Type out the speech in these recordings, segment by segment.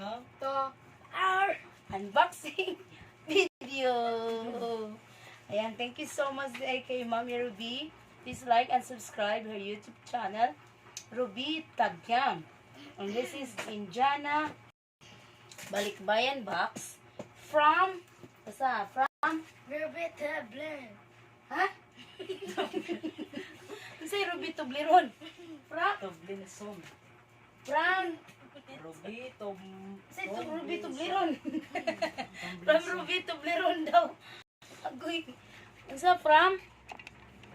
Welcome To our unboxing video. Ayan, thank you so much kay Mami Ruby. Please like and subscribe her YouTube channel, Ruby Tagyam. And this is Indiana Balikbayan Box from, basta, from, Ruby Toblerone. Ha? Say Ruby Toblerone. From, Toblinson. From, Ruby Tob... say to Ruby Toblerone. From Ruby Toblerone daw. Agoy. Unsa from?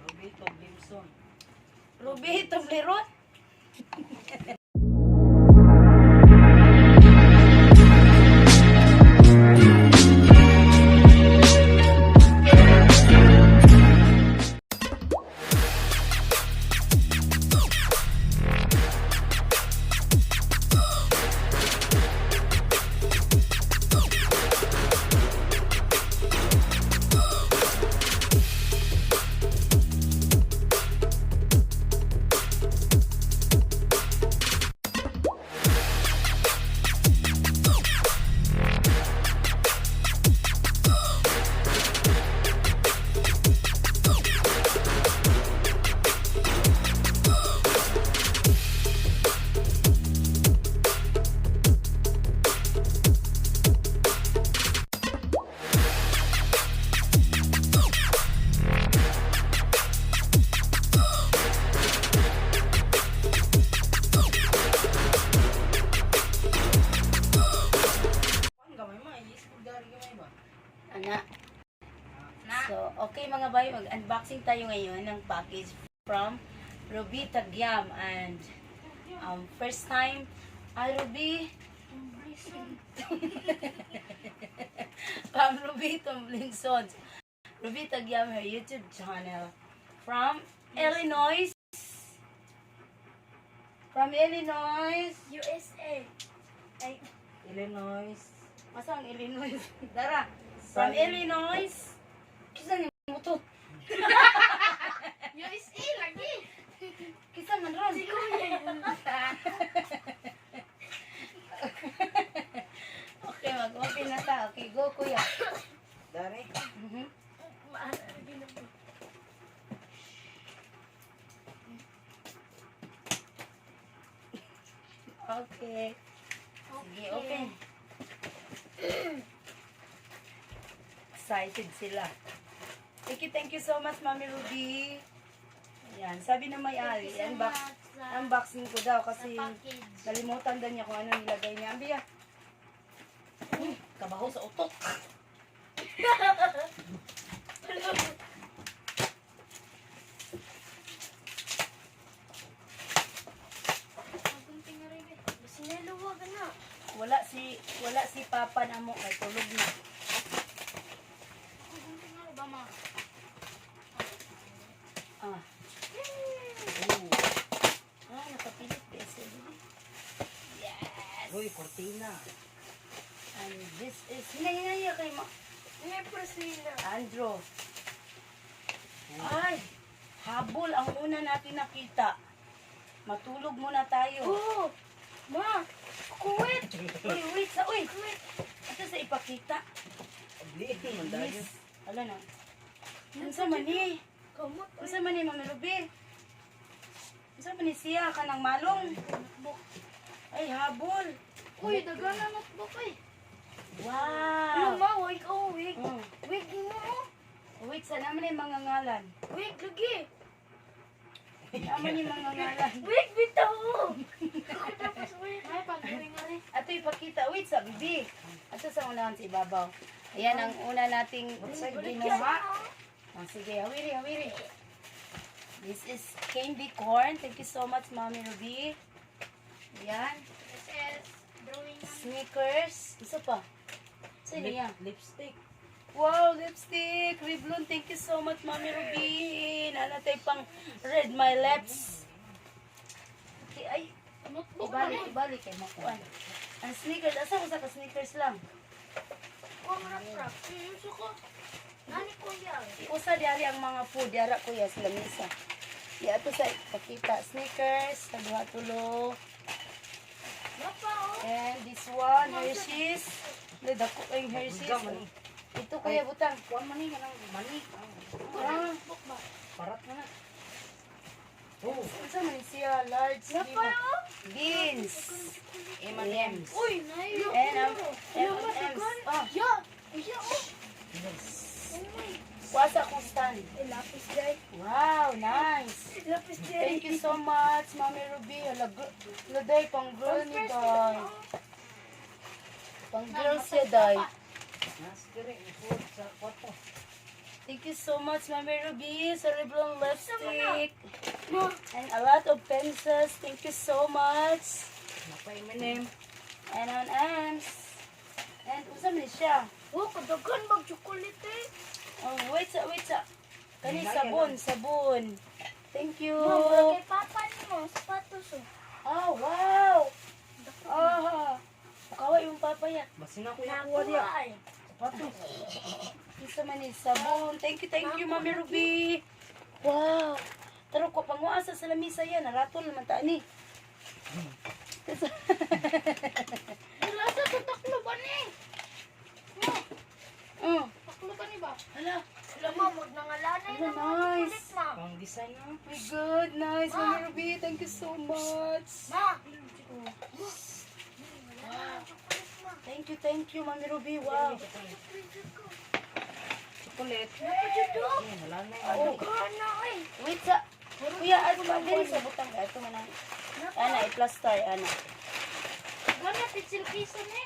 Ruby Toblinson. Ruby Toblerone? Ang gamay ma, i-school dari gamay ba? Ana. So, okay mga bay, mag-unboxing tayo ngayon ng package from Ruby Tagyam. And first time, ay Ruby, from Ruby Tomlinson. Ruby Tagyam, her YouTube channel. From Illinois. From Illinois. USA. Ay, Illinois. Masa ang Illinois? Dara. From Illinois. Kisa ni mutot. USA lagi. Kisa man ron. Si Kuya yun. Okay, mag-open na ta. Okay, go kuya. Dari. Maano din ako. Okay. Sige, open. Excited sila. Thank you so much, Mami Ruby. Ayan, sabi ng may-ari, Thank you so much unboxing ko daw sa kasi package. nalimutan daw niya kung ano nilagay niya. Ambiya. Kabaho sa utok. Magunting na rin eh. Basta niluwagan na. Wala si Papa na mo kay tulog na. Magunting na rin ba ma? Ah, Oh. ah nakapilit pa siya. Yes. Uy, cortina. And this is hinahinaya kay ma May Priscilla. Andrew. Ay, habol ang una natin nakita. Matulog muna tayo. Oh! Ma! Kuwit! Uy, wait sa, uy. Ito sa ipakita. Obliin man dayon. Miss, ala na. Unsa man ni? Kamot. Unsa man ni Mami Ruby? Unsa man ni siya kanang malong? Notebook. Ay, habol. Uy, daga na notebook eh. Wow. Ano ma? Wig oh, wig. Wig mo oh. Wait, sa naman ni mga ngalan? Wig lagi. Naman ni mga ngalan. Wig bitaw oh. Tapos wig. Ay, pag-uwi nga rin. Ato ipakita. Wait sa bibi. Ato sa unahan sa ibabaw. Ayan ang una nating ginawa. Oh, sige, hawiri, hawiri. This is candy corn. Thank you so much, Mami Ruby. Ayan. This is drawing. Sneakers. Isa pa. Sa niya? Lipstick. Wow, lipstick. Revlon, thank you so much, Mami Ruby. Nanatay pang red my lips. Okay, ay. Notebook na Ibalik, rin. ibalik. Kay makuan. Ang sneakers. Asa ko sa ka sneakers lang? Kuwang rap-rap. Suko. Nani kuya. Usa diari ang mga food. Diara kuya sila misa. Di ato sa pakita. Sneakers. Sa duha tulo. Napa, oh. And this one, Hershey's. Dako kayong Hershey's. Ito, kuya, butang. Kuan man ni kanang mani. Ah, Parat na na. Oh, unsa man siya? Large Napa, oh. beans. M&M's. Uy, nayo. And M&M's. Ah, Ya. Ya, oh. Oh my. kuha sa akong stand. Eh, lapis day. Wow, nice. Lapis day. Thank you so much, Mami Ruby. Hala, hala, pang girl ni Day. Pang girl siya, Day. Nas dire food sa kwarto. Thank you so much, Mami Ruby, sa Revlon lipstick. Ma. And a lot of pencils. Thank you so much. Napa M&M. And on M's. And unsa man siya? Oh, kadagan mag chocolate eh. Oh, wait sa, wait sa. Kani sabon, sabon. Thank you. Ma, mura kay papa nimo, sapatos oh. Oh, wow. Ah. Kawa yung papaya. Basin ako yakuha diya. Nakuha ay. Sapatos. Unsa man ni sabon. Thank you, Mami Ruby. Wow. Taro ko panguasa sa lamisa yan. Naratol naman ta ni. Wala sa to taklo ba ni? Ma, taklo ba ni ba? Hala. Wala ma, magnangalanay Hala, na mga nice. chocolate ma. Pang design na. My God, nice, Mami Ruby. Thank you so much. Ma. Wow. Thank you, Mami Ruby. Wow. Chocolate. Napajudo. Ay, wala na. Oh. Kana ay. Wait sa... Kuya, ano ba? Dili sa butang. Ito man ang... Ana, i-plaster, ana. Gana pencil case ni.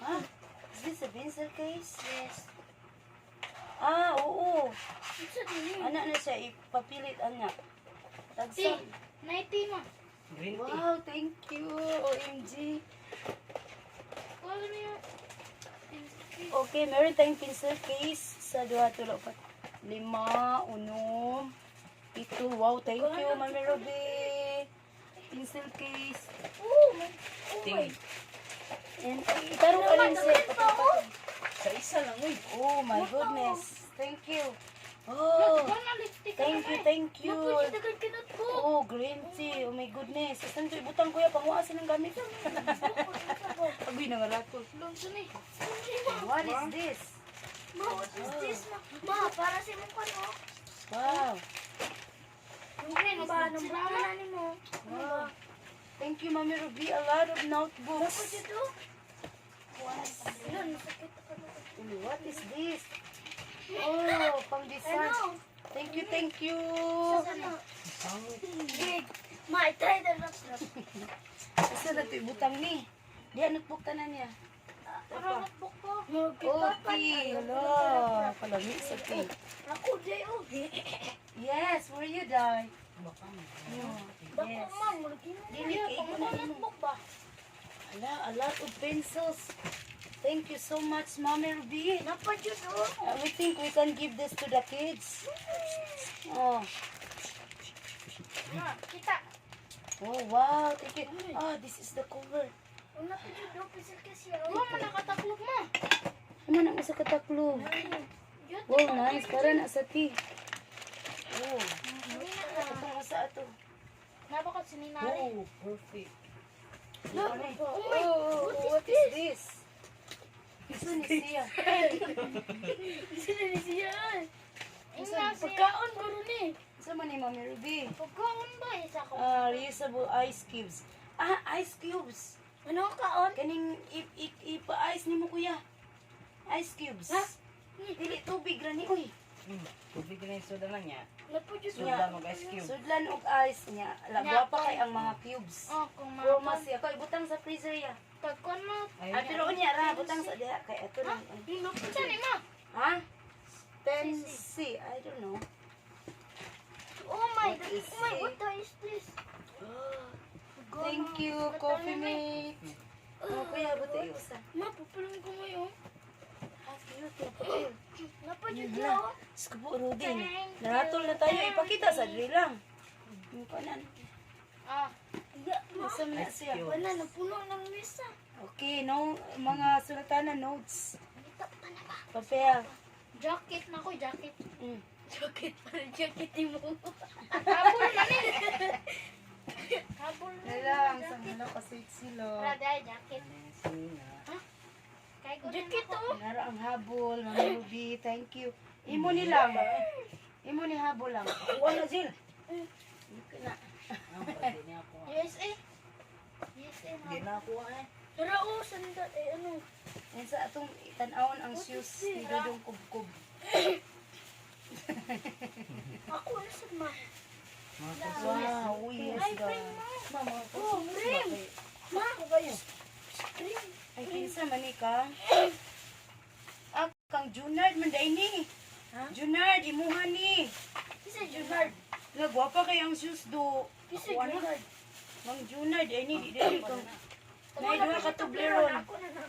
Ha? Is this a pencil case? Yes. Ah, oo. Unsa din? Ana na siya, ipapilit, ana. Ti, Tagsa. 90 ma. Green tea. Wow, thank you, OMG. Wala niya. Pencil case. Okay, meron tayong pencil case sa duha, tulo, apat, lima, unom, pito. Wow, thank you, Mami Ruby. Pencil case. Oh, man. Oh my. Ting. And itaro ka rin siya. Pa oh. Sa isa lang uy. Oh my goodness. Thank you. Oh, Gana lipstick. thank you, thank you. Napajudo kinot ko. Oh, green tea. Oh my goodness. Saan ito ibutang kuya? Panguasin ang gamit. Agoy na nga rato. Lunso ni. What is this? Ma, what is this ma? Ma, para sa imong kano. Wow. Yung ba nang buta nimo? Wow. Thank you, Mami Ruby. A lot of notebooks. Napajudo. Wala, nasakit ako na. What is this? Oh, pang design. Ano? Thank you, thank you. Ano? Big. Ma, I tried the rock rock. Asa na ito ibutang ni? Di, notebook tanan niya. Para notebook ko. Oh, tea. Hala, palami sa tea. Ako, di oh. Yes, where you die? Baka man. Dako Yes. man, murag ginoo. Dili kay ko na imo. Notebook ba? Ala, a lot of pencils. Thank you so much, Mami Ruby. Napajud oh. We think we can give this to the kids. Oh, Ma, kita. oh wow. Thank you. Ah, this is the cover. Una pa jud oh, pencil kasi oh. Wa man nakataklog ma. Ano na sa kataklo? Jud. Wow, nice. Para na sa tea. Oh, katong usa ato. Napa ka sininari. Oh, perfect. Oh my, Oh, what is this? This? Ito ni siya. Sino ni siya? Ina, pagkaon guro ni. Sa man ni Mami Ruby? Pagkaon ba isa ko? Ah, reusable ice cubes. Ah, ice cubes. Ano kaon? Kaning ipa-ice nimo kuya. Ice cubes. Ha? Dili tubig ra ni uy. Tubig na yung soda na niya. Napajud Sudlan og ice cube. Sudlan og ice niya. Lagwa pa kay ang mga cubes. Oh, kung Pero ma. mas siya kay butang sa freezer ya. Pagkon mo. Ayun Ah, niya. pero unya ra butang sa diha kay ato lang. Unsa ni ma? Ha? 10C, I don't know. Oh my, What is oh my, it? what the is this? Thank you, coffee mate. Oh, kuya, buti usa. Ma, pupulong ko mo yun. Ah, cute, napapil. Napajud Hala. oh. Diyos ko po, Rudy. Naratol na tayo. Ipakita sa diri lang. Yung kanan. Ah. Ya, ma. Asa man na siya. Wala, napuno ng mesa. Okay, no, mga sulatan na notes. Kita pa na ba? Papel. Jacket na ko, jacket. Jacket para jacket mo. Tapon man eh. Habol na. Wala, ang sangalo kasi sila. Wala dahil jacket. Sina. Jacket oh. Nara ang habol, Mami Ruby. Thank you. Imo ni lang. Imo ni habol lang. Kuha na, Jill. Hindi na. Ah, pwede niya ako. USA. USA. Hindi na ako eh. Tara oh, sandal eh ano. Yan sa atong tan-awon ang shoes ni Dodong Kubkub. Ako na sa ma. Wow, oh yes, Ay, God. frame mo. Mama, Oh, frame. Ma, kayo. frame. Ay, kinsa man ni ka? Ah, kang Junard man day ni. Ha? Junard, imuha ni. Isa Junard. La, gwapa kay ang shoes do. Isa Ako, ano? Junard. Mang Junard, ay ni, di dali kang. Nay, duha ka Toblerone. Ako na na.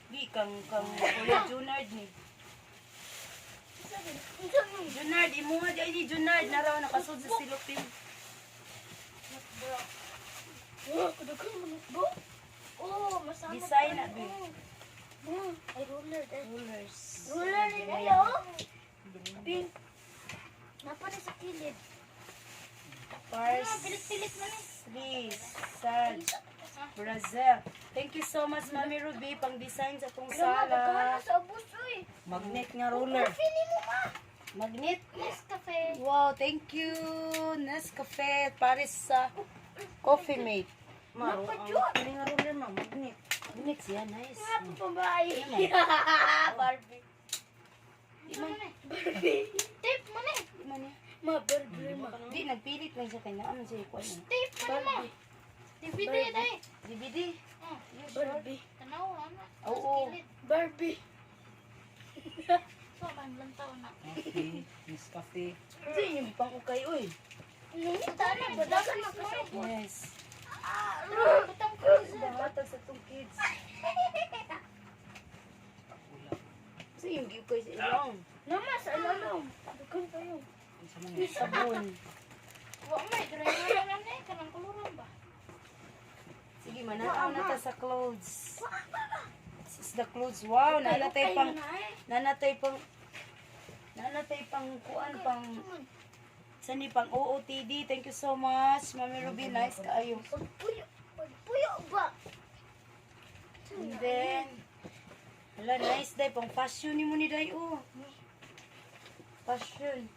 Di kang kang Kuya Junard ni. Isa din. Isa din. Junard, imuha di ay ni Junard naraw nakasud sa silupin. Oh, kudugan mo nukbo. Oh, masama. Design pa na, rin, be. oh. Oh, ay roller. Eh. Rulers. Roller ni kuya, oh. Pink. Napa na sa kilid. Pars. Ano, pilit-pilit man eh. Please, Saj, Brazil. Thank you so much, Mami Ruby, pang design sa atong Grama, daghan sala. na sa ubos, uy. Magnet nga roller. Coffee ni mo, ma. Magnet. Nescafe. Wow, thank you, Nescafe. Paris sa Coffee Mate. Maro, ang Mapajud. kini nga roller ma, magnet. Magnet siya, nice. Nga po pambahay. Barbie. Di man, Barbie. Tape mo na eh. di man niya. Ma, Barbie ma. Di, nagpilit lang siya kay naaman siya ikuan niya. Tape mo na ma. DVD dai. DVD. Oh, You sure? Barbie. Tanaw na. Oo. Barbie. So, man lang tao na. Okay, Nescafe. Ito yung pang ukay, uy. Tana, badagan na kasi. Yes. Ah, butang ko. Bahatag sa itong kids. Kasi yung giukay sa ilang. Nama sa alalom. Dukan kayo. Unsa man ni? Sabon. Wa may dry na na eh kanang kuluran ba? Sige, mananaw na ta sa clothes. This is the clothes. Wow, nanatay pang kuan pang sani pang OOTD. Thank you so much, Mami Ruby. Nice kaayo. Pagpuyo, pagpuyo ba? And then, hala, nice day. Pang fashion ni mo ni day, oh. Fashion.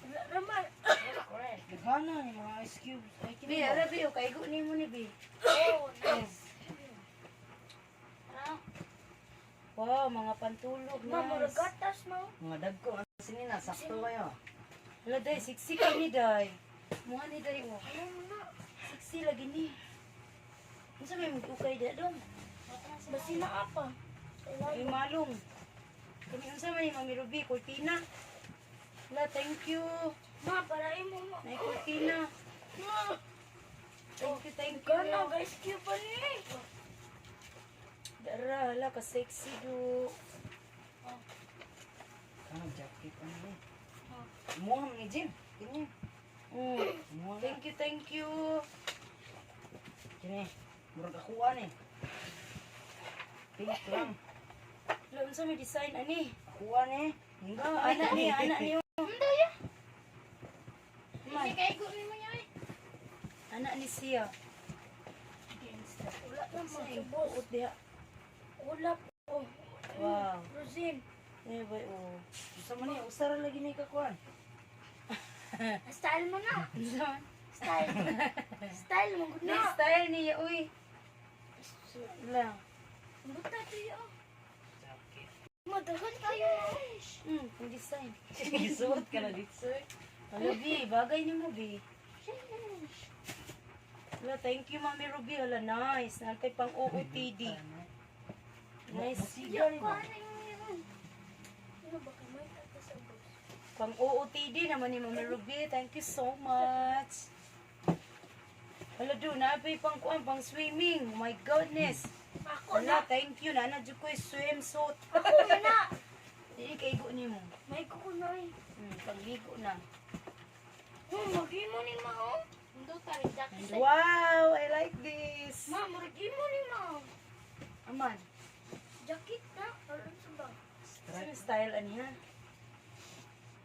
Wala raman. Daghan na ni mga ice cubes. Ay Bi, kini. ba? ara, bi, oh, kaigo ni mo ni, bi. Oh, nice. Tara. Wow, mga pantulog. Ma, Nice. muragatas mo. Mga dagko ang sinina sakto kayo. Hala, day, siksi ka ni day. Muha ni day, oh. Ayaw mo na. Siksi lagi ni. Unsa may mag-ukay da dong? Basi na apa. Ay malong. Kami unsa man ni Mami Ruby, kurtina. Hala, thank you. Ma, parain mo mo. Nay kurtina. Ma, Thank you, thank you. gana guys, cute pa ni. Dara, hala ka sexy do. Kanang jacket ano ni. Muha man ni Jim. Kini. Muha. Thank you, thank you. Kini. Murag akuan eh. Pink lang. Hala, unsa may design ani? Akuan eh. Hindi. Ah, anak ni, anak ni. Hindi ya. Man, Hindi kay ni mo niya eh. anak ni siya. Wala na Sa ma. Boss. buot diha. Wala po. Wow. Rosin. Eh, boy, oh. Usa man ni, usara lagi ni kakuan. Style mo na. Unsa man? Style. Style mo gud Na na. style niya, uy. Hala. Buta tayo. Jacket. Madagan kayo. Ang design. Gisuot ka na dito sir. Hala, Bi, bagay ni mo, Bi. Hala, thank you, Mami Ruby. Hala, nice. Nantay pang OOTD. Nice. Siga ni Ko ba? ano yung yun? Ano ba kamay ka sa ubos? Pang OOTD naman ni Mami Ruby. Thank you so much. Hala, do, napay pang kuan, pang swimming. My goodness. Ako na. Hala, thank you. Nana, dyan ko'y swimsuit. Ako na na. Dili kaigo ni mo. May kuko na eh. Pagligo na. Oh, magimo ni ma oh. Mundo tayo jacket. Wow, I like this. Ma, magimo ni ma. oh. Aman, Jacket na. Or ano ba? saan style ani ha?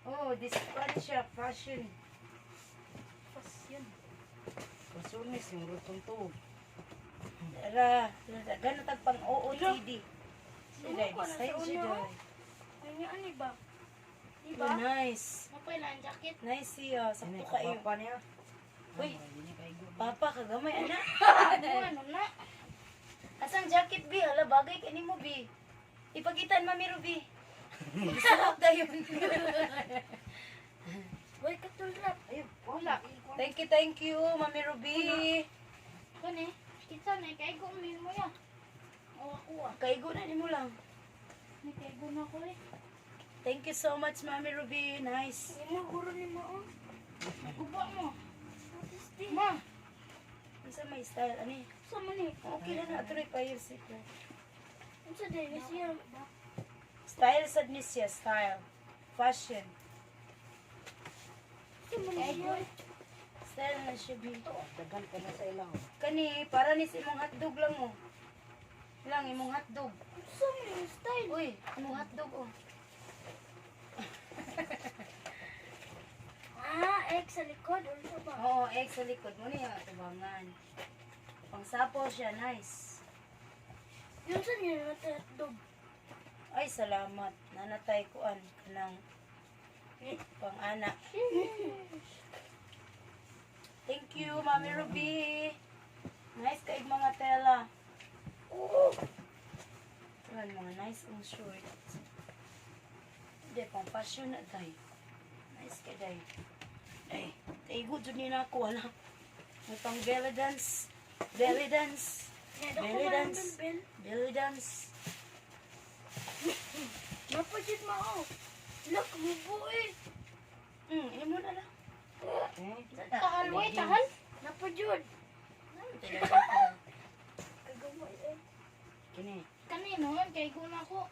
Oh, this one siya, fashion. Fashion. Kasunis yung rutong tuog. Ra, gana tag pang OOTD. Sila, design siya doon. Ano ano ba? Di ba? Oh, nice. Mapay lang ang jacket. Nice siya. Ini Sakto kayo. papa niya. Uy. Hindi niya kaigo. Papa, kagamay, anak. Ano ano na? Asang jacket, Bi? Hala, bagay ka nimo, Bi. Ipagitan, Mami Ruby. Suot dayon. Uy, katulad. Ayun, wala. Thank you, Mami Ruby. Kani, kita na kay ko mo ya. O ako ah. Kaigo na nimo lang. Ni kay na ko eh. Thank you so much, Mami Ruby. Nice. Mo guro ni mo oh. Guba mo. What is this? Ma, Unsa may style ani? sa man ni? Okay na na atuloy pa yun si Unsa day ni siya? Style sad ni siya, style. Fashion. Sa man ni siya? Style na siya, Bi. Dagan ka na sa ilaw. Kani, para ni sa imong hotdog lang mo. Lang imong hotdog. Unsa man ni style? Uy, imong hotdog oh. Ah, egg sa likod unsa ba? Oo, egg sa likod mo niya tubangan. Pangsapo siya, nice. Yun sa niya natdog. Ay, salamat. Nanatay kuan kanang pang-ana. Thank you, Mami Ruby. Nice kaig mga tela. Oh, Yan, mga nice ang short. Hindi, pang fashion na day. Nice ka day. Ay, kaigo dyan ni na ako, wala. May pang belly dance. Belly dance. Belly dance. Belly dance. Mapajit mo oh. Look, mubo eh. Imo na lang. Eh? Tahal, wey, tahal. Napajud. Kagamay eh. Kini. Kanino, kay ko na ako.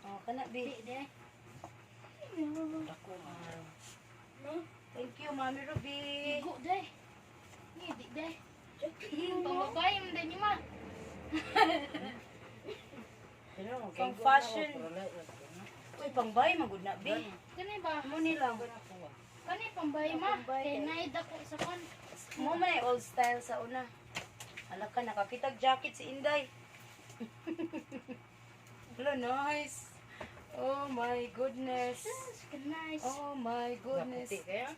Oh, kana bi. Di, di. Dako nga. No? Thank you, Mami Ruby. Igo, de. Ni, di, de. Pambabae, mo din ma. Pero mo Pang fashion. Uy, pangbay magud na bi. Kani ba? Mo ni lang. Kani pambae ma. Kay naida ko sa kon. Mo man ay old style sa una. Ala ka nakakitag jacket si Inday. Hello, nice. Oh my goodness. Nice. Oh my goodness. Puti kaya?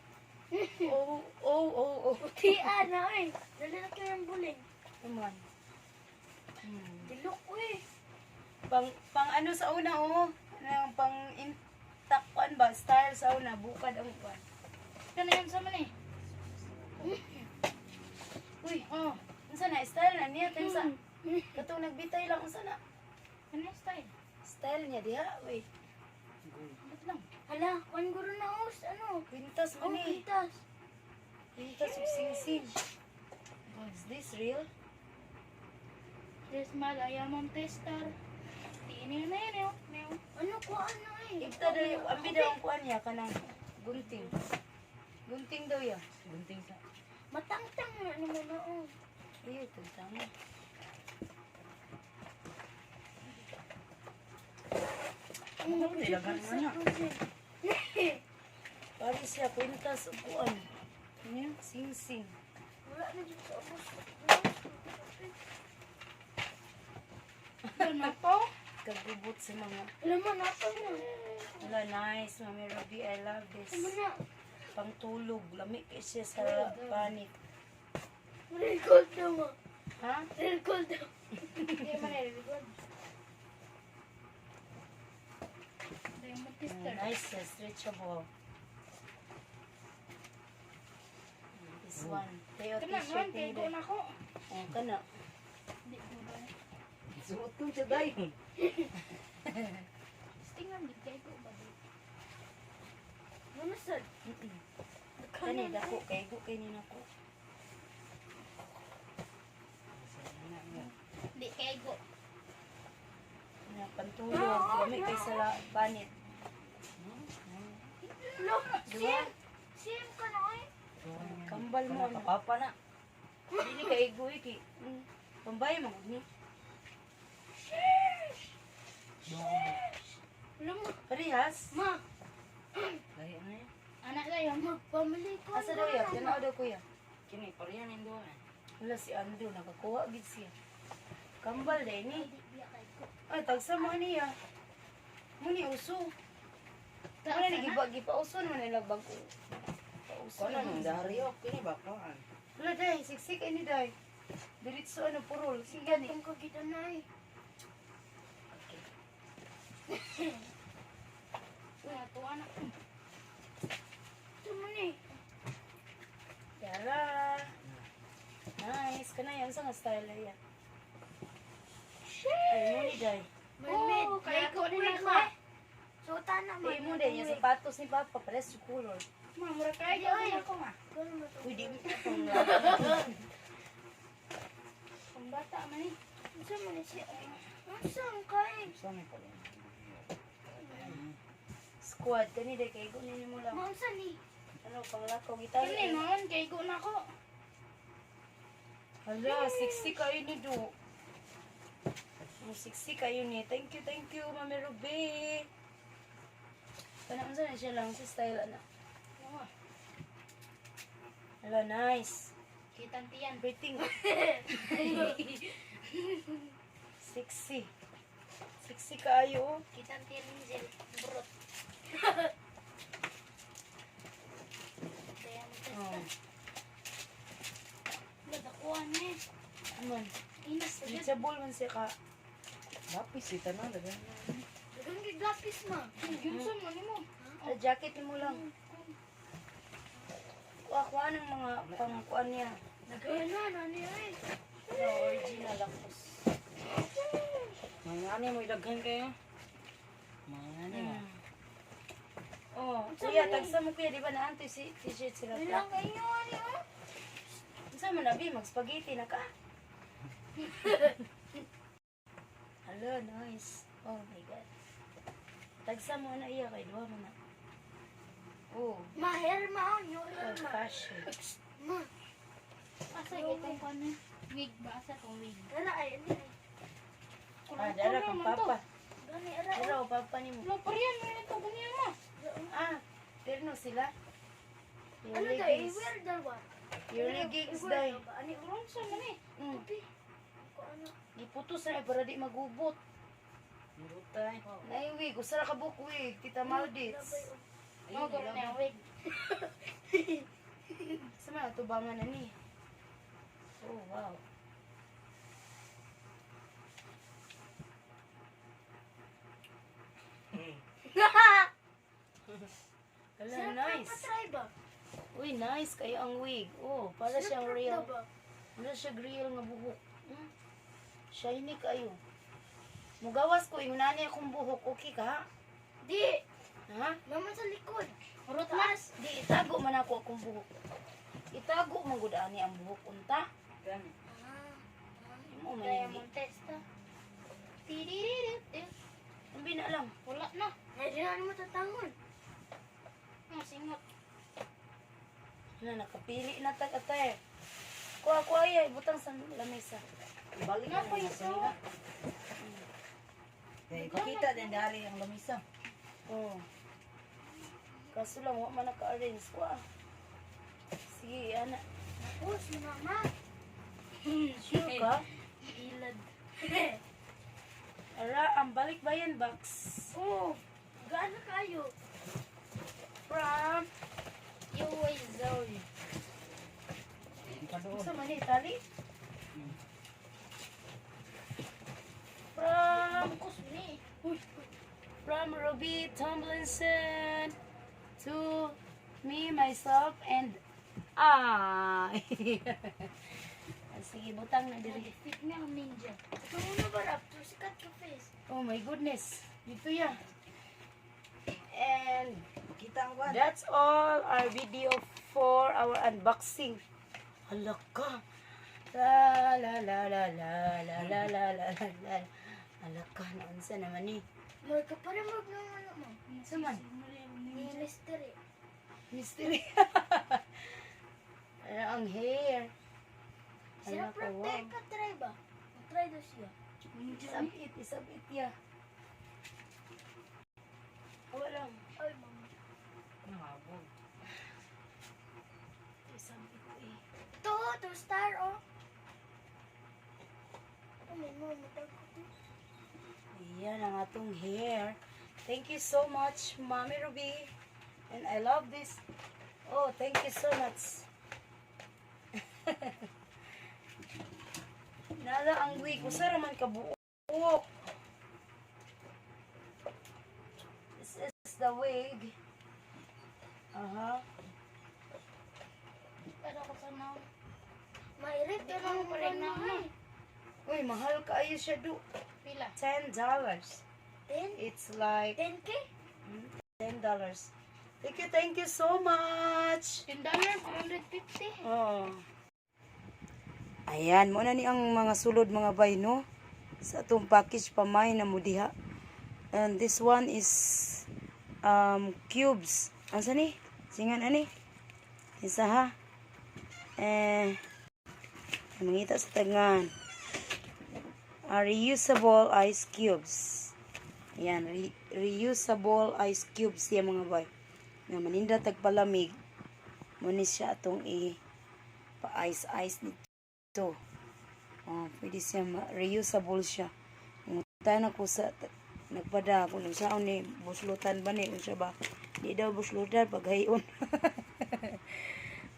Oh. Puti na eh. Dali na kayo ng buling. Come on. Dilok ko eh. Pang pang ano sa una oh. Ano, pang intact kuan ba style sa una bukad ang kuan. Kani yun sa man eh. Uy, Oh. unsa na style na niya kinsa? Katong nagbitay lang unsa na? Ano yung style? Style niya diha, uy. Ba't lang? Hala, kwan guro na os. Ano? Kwintas Oh, man ni. pintas. Kwintas ug singsing. Is this real? This mal ayamam tester. Tini na yun eh. Ano ko ano eh? Ibta daw yung ambi daw ang kuan niya kanang gunting. Gunting daw ya. Gunting sa. Matangtang na naman na oh. Iyo tantang. Ano Nilagan mo na. Pari siya kwintas ug kuan. Niya singsing. Wala na dyan sa ubos. Ano po? Kagubot sa mga. Alam mo na po na. Wala, nice, Mami Ruby. I love this. Alam mo na. Pangtulog. Lami kay siya sa panit. Real gold daw mo. Ha? Real gold daw. Hindi man real gold. Diamond tester. Nice siya. Stretchable. This one. Tayo Kana t-shirt man, kay nila. ko na ko. Oh, kana. Di ko ba? Suot ko siya dayon. Tingnan di kay ko ba di. Ano sad? Kani dako kay go kay ni nako. Di kay ko. Na pantulog. Lami kay sa panit. Look, Diba? same. Same ka na eh. Kambal mo ano. Papa na. Dili kay go iki. Pambay man gud ni. Alam mo, Parehas. ma. Lahi na yan. Anak na yun. Magpamili ko. Asa daw ya? Tanaw daw kuya. Kini pareha ning duha. Wala si Andrew, nakakuha gid siya. Kambal din ni. Di biya kay ko. Ay, tagsa mo niya. Muni uso. Wala ni giba gipauso naman nila bago. Pauso Kuno naman. nang dari ok kini ba kuan. Wala day, siksik ini day. Diretso ano purol. Sige gani. Ang kagita na eh. Uy, tuwa na. Ito mo ni. Yara. Nice. Kana yan sa nga style ya. Ay mo ni day. Mermaid. Oh, Kaya ko kay na ko ko. Suta na man. Ay mo day yung sapatos ni Papa pares yung color. Ma, mura kayo Ay, na ko ma. Uy, di mo itong Ang bata man eh. Unsa man ni siya? Unsa ang kay? Sa may pala. Squad kani day kay gunin mo lang. Maunsa ni? Ano panglakaw gitara. Kini noon kay ko na ko. Hala, sexy kayo ni Do. Ang sexy kayo ni. Thank you, Mami Ruby. Kana unsa na siya lang sa style ana. Hala, nice. Kitang tiyan. Everything. Sexy. Sexy kayo. Oh. Kitang tiyan ni Zel. Brot. Kaya Oh. nadakuha ni. Aman, Inas sa jud. reachable man siya ka. Lapis si tanan dagan. Daghang giglapis ma. Yun sa man nimo. Ah, jacket mo lang. Kuha, kuha ng mga pangkuan niya. Ano na ni ay? No, original ako. Mga ani mo daghan kayo. Mga ani mo. Oh, kuya, tagsa mo kuya, di ba naantoy si t-shirt sila Bilang black. kayo ani oh. Unsa man abi, mag-spaghetti na ka. Hello, nice. Oh my God. Tagsa mo na iya kay duha man na. Oh, Maher ma oh, nyo old ma. fashion. Ma. Asa itong kuan ni? Wig ba asa tong wig? Dara ay ani ay. Ah, dara kang papa. Gani ara. Dara o papa nimo. Lo pariyan mo ito ganyan mo. Ah, terno sila. Your Ano daw leggings. i-wear dalawa? Your leggings dai. Ani Uron sa man eh. Tupi. Ko ano? Giputos na eh, para di magubot. Murutay. Nay wig, usa ra ka buok wig, Tita Maldits. Mo garo na wig. Sa mga tubangan na ni. Oh, wow. Hala, Sarap nice. pa-try ba? Uy, nice kayo ang wig. Oh, para siyang Sarap real. na ba? Wala siya real nga buhok. Shiny kayo. Mugawas ko, ingunani akong buhok. Okay ka? Di. Ha? Mama sa likod. Urot mas. Di, itago man ako akong buhok. Itago man gud ani ang buhok unta. Gani. Ah. Mo man Kaya hindi. mong testa. Tiririt. Ambi na lang. Wala na. Ay, di na mo tatangon. Ang singot. Na nakapili na tag ate. Kuha kuha ya ibutang sa lamesa. Balik na pa sa nila. Dahil pakita din dari ang lamisa. Oh. Kaso lang wa man naka-arrange kuha. Sige, ana. Ako, si mama. Sure ka? Ilad. Ara, ang balikbayan box Oh, gaano kayo? from Yoy Zoe. Pa doon. Sa man ni Italy? From Bangkos ni. Uy, from Ruby Tomlinson to me, myself, and I. Sige, butang na diri. Fit nga ang ninja. Ito muna ba, Raptor? Sikat ka face. Oh my goodness. Dito ya. And Pakita ang kwan. that's all our video for our unboxing. Hala ka. La la la la la la la la la la la. Hala ka, naunsa naman ni. Mura ka pa rin mag ng ano mo. Unsa man? Ni mystery. Mystery. Ano ang hair? Si Hala ka, Raptor, wow. ka try ba? Try daw siya. Isabit, isabit ya. Wala lang. Ay, mama. Nangabog. Isabit eh. to star oh. Ano mo matag ko to? Ayan ang atong hair. Thank you so much, Mommy Ruby. And I love this. Oh, thank you so much. Nala ang wig. Usa ra man kabuok. This is the wig. Aha. Pero ko sa na. Mairit ka lang pa rin na ano. Uy, mahal kaayo siya do. Pila. $10. 10? It's like 10K? $10. Thank you so much. $10, 450. Oh. Ayan, mao na ni ang mga sulod, mga bay, no? Sa atong package pamay na mo diha. And this one is cubes. Ansa ni? Singan ani? Isa ha? Eh, mangita sa tagan. Reusable ice cubes. Ayan, reusable ice cubes siya, mga bay. Na maninda tagpalamig. Mao ni siya atong i pa-ice ice nito. Oh, pwede siya reusable siya. Ngutan ako sa nagpada kung unsaon ni, buslutan ba ni, unsa ba? Di daw buslutan paghayon.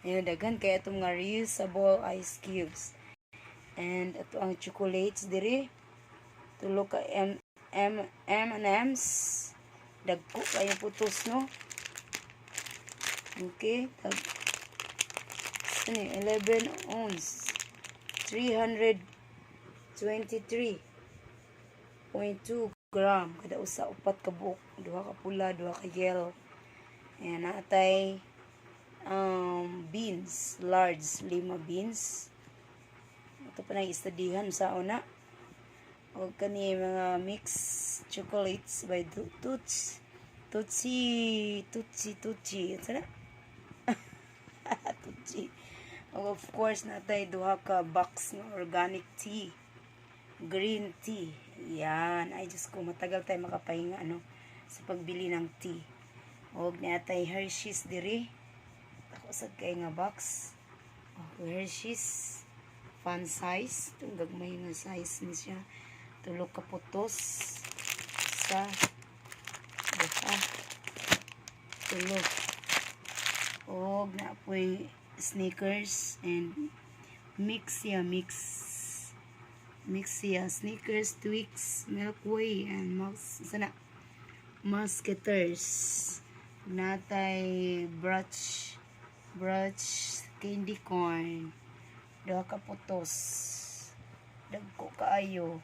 Ayun, daghan kay atong mga reusable ice cubes. And ato ang chocolates diri. Tulo ka M M M&M's. Dagko kayo putos, no? Okay, tag ano yun, 11 ounce, 323.2 gram kada usa, upat ka buok, duha ka pula, duha ka yellow. Ayan, natay beans, large, lima beans. Ito pa na istadihan sa una. O kani mga mix chocolates by Toots Tootsie Tootsie Tootsie. Ano na? Tootsie. O, of course, natay duha ka box ng organic tea. Green tea. Yan. Ay, Diyos ko, matagal tayo makapahinga, ano, sa pagbili ng tea. Og natay Hershey's diri. Ako sad kay nga box. Oh, Hershey's fun size. Itong gagmay nga size ni siya. Tulo ka putos sa duha. Tulo. Og naapoy Snickers and mix siya, mix. Mix siya. Snickers, Twix, Milky Way, and Max, sana, Musketeers. Natay brush, brush candy corn. Duha ka putos. Dagko kaayo.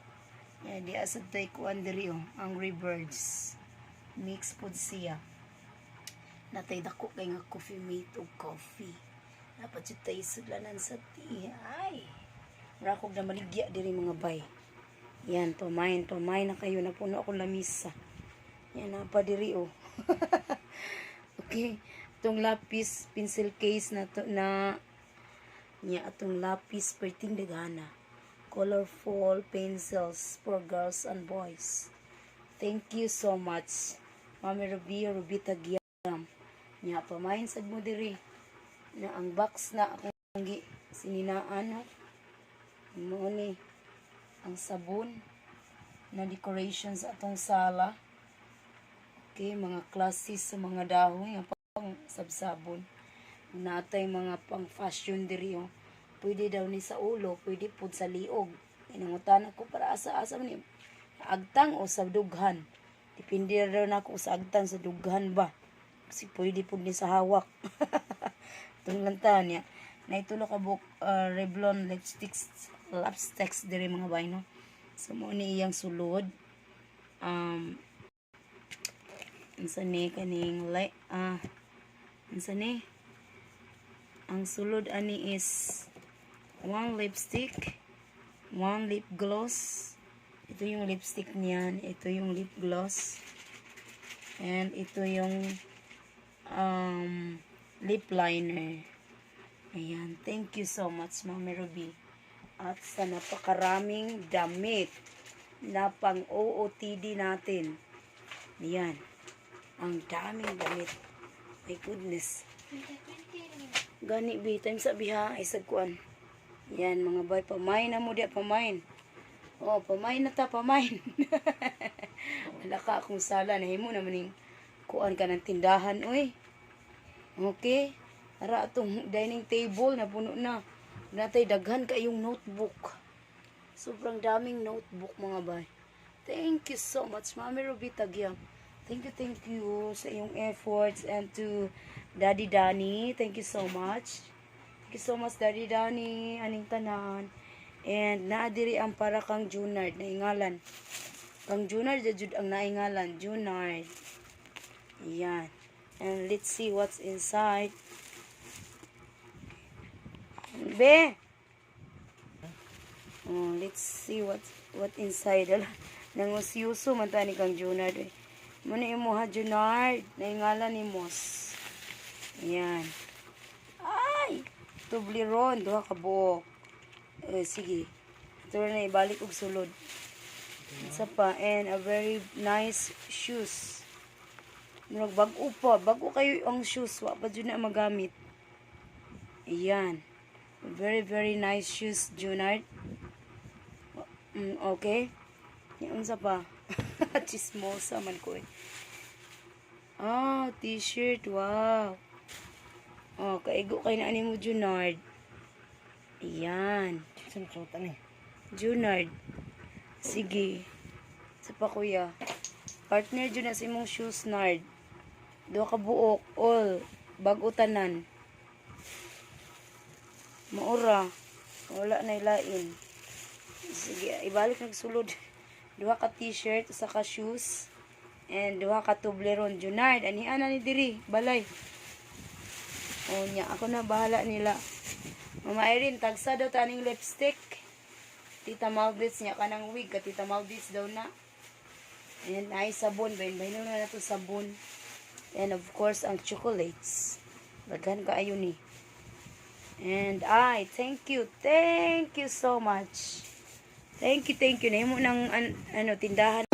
Yan, di asad tay kuan diri oh. Angry Birds. Mix pod siya. Natay dako kay nga coffee mate og coffee. Dapat jud tay sudlanan sa tea. Ay. Mura kog na maligya diri, mga bay. Yan, pamain, pamain na kayo. Napuno ako lamisa. Yan, napa diri oh. Okay. Itong lapis, pencil case na to, na niya atong lapis perting dagana. Colorful pencils for girls and boys. Thank you so much, Mami Ruby, Ruby Tagyam. Nya pamain sad mo diri. Na ang box na akong gi sininaan, no. Mo ni ang sabon na decorations atong sala. Okay, mga classes sa mga dahon nga pang sabsabon. Natay mga pang fashion diri oh. Pwede daw ni sa ulo, pwede pud sa liog. Inangutan ako para asa-asa man ni agtang o sa dughan. Depende ra daw nako sa agtang, sa dughan ba. Kasi pwede pud ni sa hawak. Itong lantahan niya. Naitulo ka book Revlon lipsticks, lipsticks diri, mga bay, no. So mo ni iyang sulod. Unsa ni kaning li unsa ni? Ang sulod ani is one lipstick, one lip gloss. Ito yung lipstick niyan, ito yung lip gloss. And ito yung lip liner. Ayan, thank you so much, Mami Ruby. At sa napakaraming damit na pang OOTD natin. Ayan. Ang daming damit. My goodness. 2020. Gani bi, time sa biha ay sa kuan. Yan, mga bay, pamain na mo diya, pamain. Oh, pamain na ta, pamain. Wala ka akong sala, nahimo naman ning kuan ka ng tindahan, oy. Okay. Ara atong dining table na puno na. Natay daghan kayong notebook. Sobrang daming notebook, mga bay. Thank you so much, Mami Ruby Tagyam. Thank you sa iyong efforts and to Daddy Danny. Thank you so much. Thank you so much, Daddy Danny. Aning tanan. And naa diri ang para kang Junard naingalan. Kang Junard jud ang naingalan, Junard. Ayan. And let's see what's inside. Be. Oh, let's see what inside. Ala, nangusyuso man ta ni kang Junard, eh. Muna imo ha, Junard. Naingalan ni Mos. Ayan. Ay! Toblerone, duha ka buok. Eh, sige. Ito na ibalik og sulod. Isa pa, and a very nice shoes. Murag bag-o pa. Bag-o kayo ang shoes. Wa pa jud na magamit. Ayan. Very, very nice shoes, Junard. Okay. Yung unsa pa? Chismosa man ko eh. Ah, T-shirt. Wow. Oh, kaigo kay na ani mo, Junard. Ayan. Saan suotan eh? Junard. Sige. Sa pa, kuya. Partner jud na sa imong shoes, Nard. Duha ka buok all bag-o tanan. Maura. Wala na ilain. Sige, ibalik nagsulod. Duha ka T-shirt, usa ka shoes, and duha ka Toblerone. Junard, ani ana ni diri, balay. O nya, ako na bahala nila. Mama Irene, tagsa daw taning lipstick. Tita Malbits niya kanang wig ka Tita Malbits daw na. And ay sabon, bayin bayin na nato sabon. And of course ang chocolates. Daghan kaayo ni. And I thank you. Thank you so much. Thank you, thank you. Nahimo ng ano tindahan.